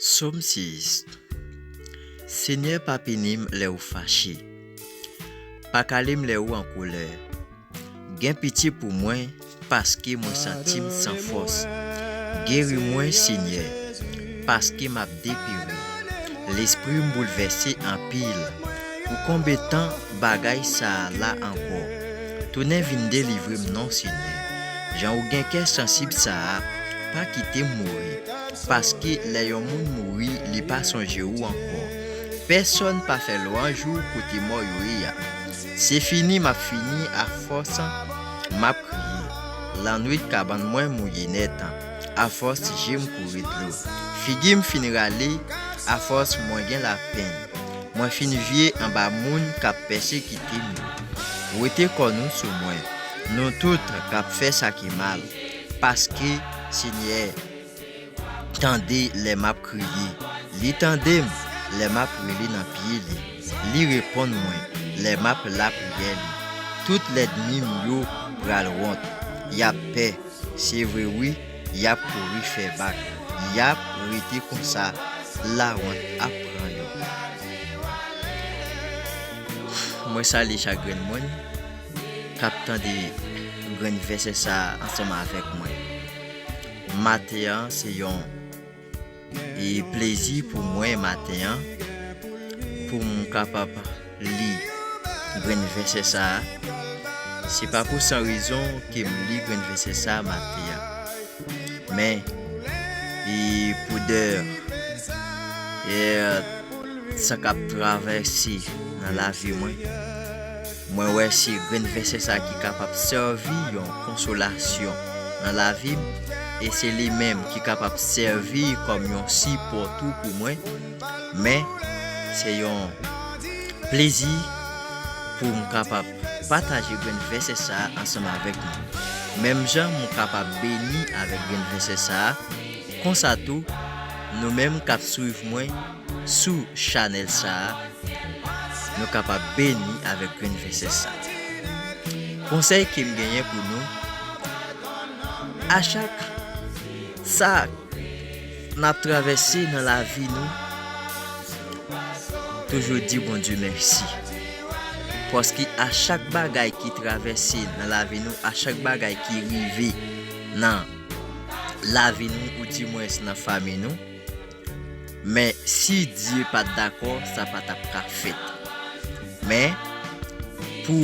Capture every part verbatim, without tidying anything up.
Sòm sis. Senyè, pa pini m lè ou fache. Pa kale m lè ou an kolè. Gen pitye pou mwen, paske mwen santi m san fòs. Geri mwen, Senyè, paske m ap deperi. Lespri m boulvèse anpil. Pou konbe tan bagay sa a la ankò? Tounen vin delivre m non, Senyè. Jan ou gen kè sansib sa a, pa kite m mouri. Paske lè yon moun mouri, li pa sonje ou ankò. Pèsonn pa fè lwanj ou kote mò yo ye a. Se fini m ap fini, afòs m ap kriye. Lannwit kabann mwen mouye nèt. Afòs je m kouri dlo. Figi m fin rale, afòs mwen gen lapenn. Mwen fin vye anba moun k ap pèsekite m yo. Wete kò nou sou mwen, nou tout k ap fè sa ki mal. Paske, Senyè, tande lè m ap kriye. Li tande m lè m ap rele nan pye li. Li reponn mwen lè m ap lapriyè li. Tout lènmi m yo pral wont. Y ap pè. Se vre wi, y ap kouri fè bak. Y ap rete konsa, lawont ap pran yo. Mwen salye chak grenn moun k ap tande grenn vèsè sa a ansanm avèk mwen. Maten an, se yon e plezi pou mwen maten an, pou m kapab li grenn vèsè sa a. Se pa pou san rezon ke m li grenn vèsè sa a maten an. Men, e pou de, e, sa k ap travèse nan lavi mwen, mwen wè se grenn vèsè sa ki kapab sèvi yon konsolasyon nan lavi m, e se li menm ki kapab sèvi kòm yon sipò tou pou mwen. Men, se yon plezi pou m kapab pataje grenn vèsè sa a ansanm avèk nou. Menm jan m kapab beni avèk grenn vèsè sa a, konsa tou, nou menm k ap swiv mwen sou chanèl sa a, nou kapab beni avèk grenn vèsè sa. Konsèy ke m genyen pou nou, a chak sa n ap travèse nan lavi nou, toujou di Bondye mèsi. Paske a chak bagay ki travèse nan lavi nou, a chak bagay ki rive nan lavi nou, ou dimwens nan fanmi nou, men si Dye pa t dakò, sa pa t ap ka fèt. Men, pou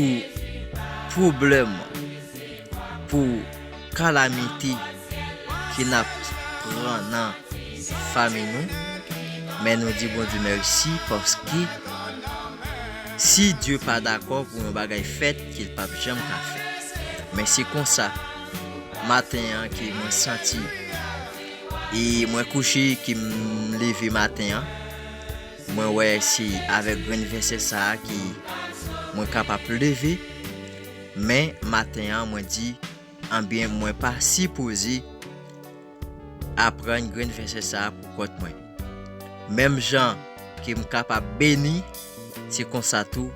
pwoblèm, pou kalamite ke n ap pran nan fanmi nou, men nou di Bondye mèsi, paske si Dye pa dakò pou yon bagay fèt, ke l p ap janm ka fèt. Men se konsa, maten an ke mwen santi, e mwen kouche, ke m leve maten an, mwen wè se avèk grenn vèsè sa a ke mwen kapab leve, men maten an mwen di, anbyen, mwen pa sipoze aprann grenn vèsè sa a pou kont mwen. Menm jan ke m kapab beni, se konsa tou,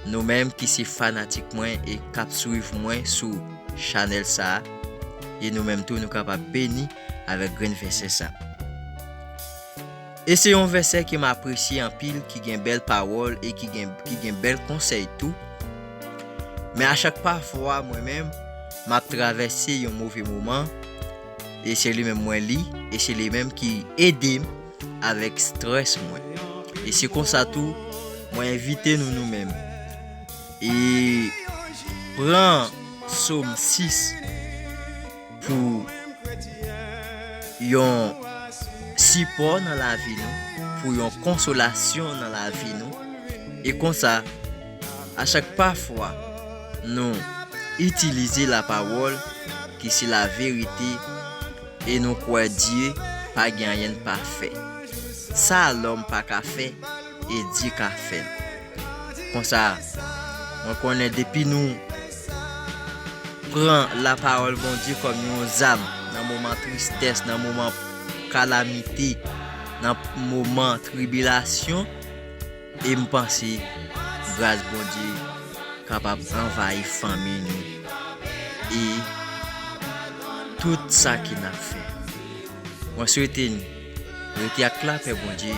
nou menm ki se fanatik mwen e k ap swiv mwen sou chanèl sa a, e nou menm tou, nou kapab beni avèk grenn vèsè sa a. E se yon vèsè ke m apresye anpil, ki gen bèl pawòl e ki gen, ki gen bèl konsèy tou. Men a chak pafwa, mwen menm, m ap travèse yon move moman, e se li menm mwen li, e se li menm ki ede m avèk estrès mwen. E se konsa tou, mwen envite nou, nou menm, e pran Sòm sis pou yon sipò nan lavi nou, pou yon konsolasyon nan lavi nou. E konsa, a chak pafwa nou itilize lapawòl ki se laverite, e nou kwè Dye pa gen anyen l pa fè. Sa lòm pa ka fè, e Dye ka fè l. Konsa, mwen konnen depi nou pran lapawòl Bondye kòm yon zam nan moman tristès, nan moman kalamite, nan moman tribilasyon, e m panse gras Bondye kapab anvayi fanmi nou e tout sa ke n ap fè. Mwen swete n Rete ak lapè Bondye,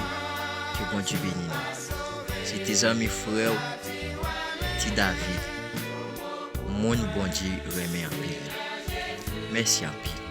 ke Bondye beni nou. Se te zanmi frè w, Ti David, moun Bondye renmen anpil la. Mèsi anpil.